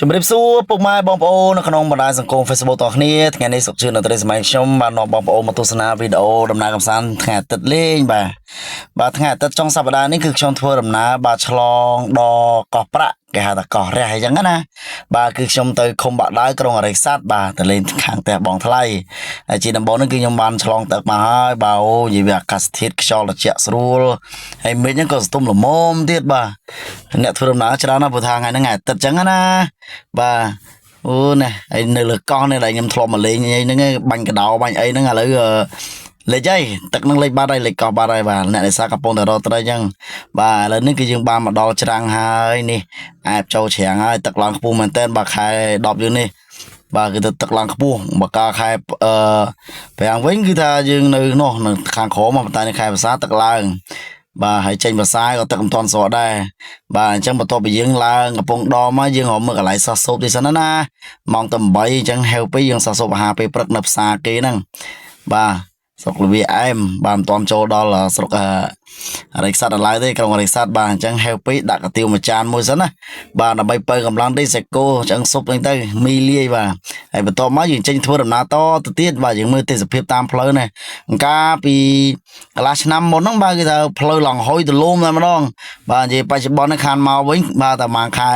ជំរាបសួរពុកម៉ែបងប្អូននៅក្នុងបណ្ដាញសង្គម Facebook តគ្នាថ្ងៃនេះសុខជឿននៅត្រីសម័យខ្ញុំបាននាំបងប្អូនមកទស្សនាវីដេអូដំណើរកម្សាន្តថ្ងៃអាទិត្យលេងបាទបាទថ្ងៃអាទិត្យចុងសប្តាហ៍នេះគឺខ្ញុំធ្វើដំណើរបាទឆ្លងដល់កោះប្រាក់គេហៅថាកោះរះអីចឹងណាបាទគឺខ្ញុំទៅឃុំបាក់ដាវក្រុងអរិយស័ព្ទបាទទៅលេងខាងផ្ទះបងថ្លៃហើយជាដំបូងនេះគឺខ្ញុំបានឆ្លងទឹកមកហើយបាទអូនិយាយវាអាកាសធាតុខ្យល់ត្រជាក់ស្រួលហើយមេឃហ្នឹងក៏ស្ទុំល្មមទៀតបាទអ្នកធ្វើដំណើរច្រើនណាស់ព្រោះថាថ្ងៃហ្នឹងថ្ងៃអាទិត្យចឹងណាបាទអូណែហើយនៅលើកោះនេះដែលខ្ញុំធ្លាប់មកលេងអីហ្នឹងឯងបាញ់កដោបាញ់អីហ្នឹងឥឡូវអឺលេចហើយទឹកហ្នឹងលេចបាត់ហើយលេចកោះបាត់ហើយបាទអ្នកនេសាទកំពុងតែរកត្រីចឹងបាទឥឡូវនេះគឺយើងបានមកដល់ច្រាំងហើយនេះអែបចូលច្រាំងហើយទឹកឡើងខ្ពស់មែនតើបាទខែ10យើងនេះបាទគឺទៅទឹកឡើងខ្ពស់បើកាលខែអឺប្រាំងវិញគឺថាយើងនៅនោះនៅខាងក្រោមប៉ុន្តែនៅខែវស្សាទឹកឡើងបាទហើយចេញវស្សាក៏ទឹកមិនទាន់ស្រកដែរបាទអញ្ចឹងបន្ទាប់ពីយើងឡើងកំពង់ដមកយើងរកមើលកន្លែងសោះសូបទីសិនណាម៉ោងតែ8អញ្ចឹងហេវពេកយើងសោះសូបអាហារពេលព្រឹកនៅផ្សារគេហ្នឹងបាទស្រុកលវាអែមបាទមិនទាន់ចូលដល់ស្រុកអរិយស័តដល់ឡើយទេក្រុងអរិយស័តបាទអញ្ចឹងហេវពេកដាក់កាទៀវមួយចានមួយសិនណាបាទដើម្បីបើកម្លាំងទេសាច់គោឆ្អឹងស៊ុបហ្នឹងទៅមីលាយបាទហើយបន្ទាប់មកយើងចេញធ្វើដំណើរតទៅទៀតបាទយើងមើលទេសភាពតាមផ្លូវនេះអង្ការពីកន្លះឆ្នាំមុនហ្នឹងបាទគេថាផ្លូវឡងហុយទលំតែម្ដងបាទនិយាយបច្ចុប្បន្ននេះខានមកវិញបាទតែមួយខែ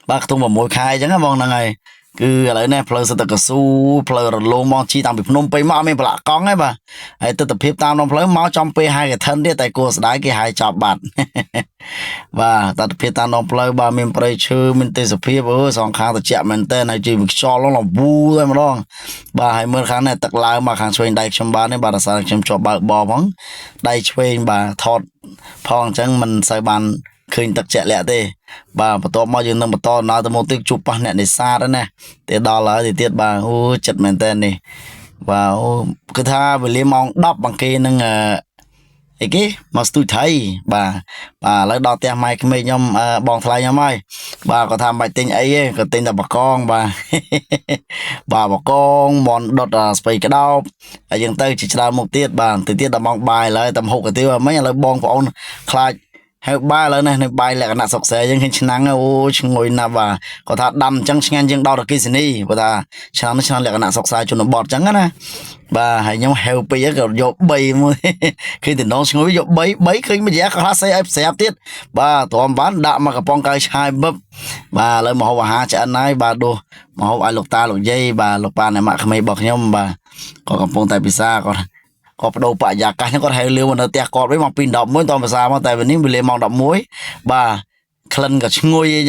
បាទខ្ទង់6ខែអញ្ចឹងណាបងហ្នឹងហើយគឺឥឡូវនេះផ្លូវសិតតកស៊ូផ្លូវរលោងមកជីតាមពីភ្នំពេញមកអត់មានប្រឡាក់កង់ទេបាទហើយទស្សនភាពតាមដងផ្លូវមកចំពេលហាយកឋិនទៀតតែគួរស្ដាយគេហាយចប់បាត់ បាទទស្សនភាពតាមដងផ្លូវបាទមានព្រៃឈើមានទេសភាពអើយសងខាងត្រជាក់មែនតើហើយជីវិតខ្យល់ហ្នឹងលវូតែម្ដងបាទហើយមើលខាងនេះទឹកឡើងមកខាងឆ្វេងដៃខ្ញុំបាទនេះបាទអាសាខ្ញុំជាប់បើកបរផងដៃឆ្វេងបាទថតផងអញ្ចឹងមិនសូវបានឃើញទឹកជាក់លាក់ទេបាទបន្ទាប់មកយើងនឹងបន្តដំណើរទៅមុខទៀតជួបប៉ះអ្នកនេសាទហ្នឹងណាទៅដល់ហើយទៅទៀតបាទអូចិត្តមែនតើនេះបាទអូគឺថាវេលាម៉ោង10បង្គីនឹងអឺអីគេមកស្ទូចថៃបាទបាទឥឡូវដល់ផ្ទះម៉ែក្មេកខ្ញុំអឺបងថ្លៃខ្ញុំហើយបាទគាត់ថាមិនបាច់ទិញអីទេគាត់ទិញតែបកងបាទ បាទបកងមន់ដុតអាស្ពៃក្តោបហើយយើងទៅជាច្រើនមុខទៀតបាទទៅទៀតដល់ម៉ោងបាយឡើយតែហូបកាទៀវមិញឥឡូវបងប្អូនខ្លាចហើយបាយឥឡូវនេះនៅបាយលក្ខណៈសុកសែយើងឃើញឆ្នាំងអូឈ្ងុយណាស់បាទគាត់ថាដាំអញ្ចឹងឆ្ងាញ់ជាងដល់រគិសនីគាត់ថាឆ្នាំនេះឆ្នាំលក្ខណៈសុកសែជនបទអញ្ចឹងណាបាទហើយខ្ញុំហេវពេកក៏យក3មួយ ឃើញតំណងឈ្ងុយយក3 3ឃើញមួយរយៈក៏ខ្លះស្អីឲ្យស្រាប់ទៀតបាទទ្រាំបានដាក់មកកំប៉ុងកៅឆាយបឹបបាទឥឡូវមកហូបអាហារឆ្អិនហើយបាទដួសមកហូបឲ្យលោកតាលោកយាយបាទលោកប៉ាអ្នកម៉ាក់ក្មេករបស់ខ្ញុំបាទក៏កំពុងតែពិសាគាត់ក៏បដូរបរិយាកាសហ្នឹងគាត់ហៅលឿវនៅផ្ទះគាត់វិញមកពី11តភាសាមកតែวันនេះវេលាម៉ោង11បាទក្លិនក៏ឈ្ងុយអីចឹង។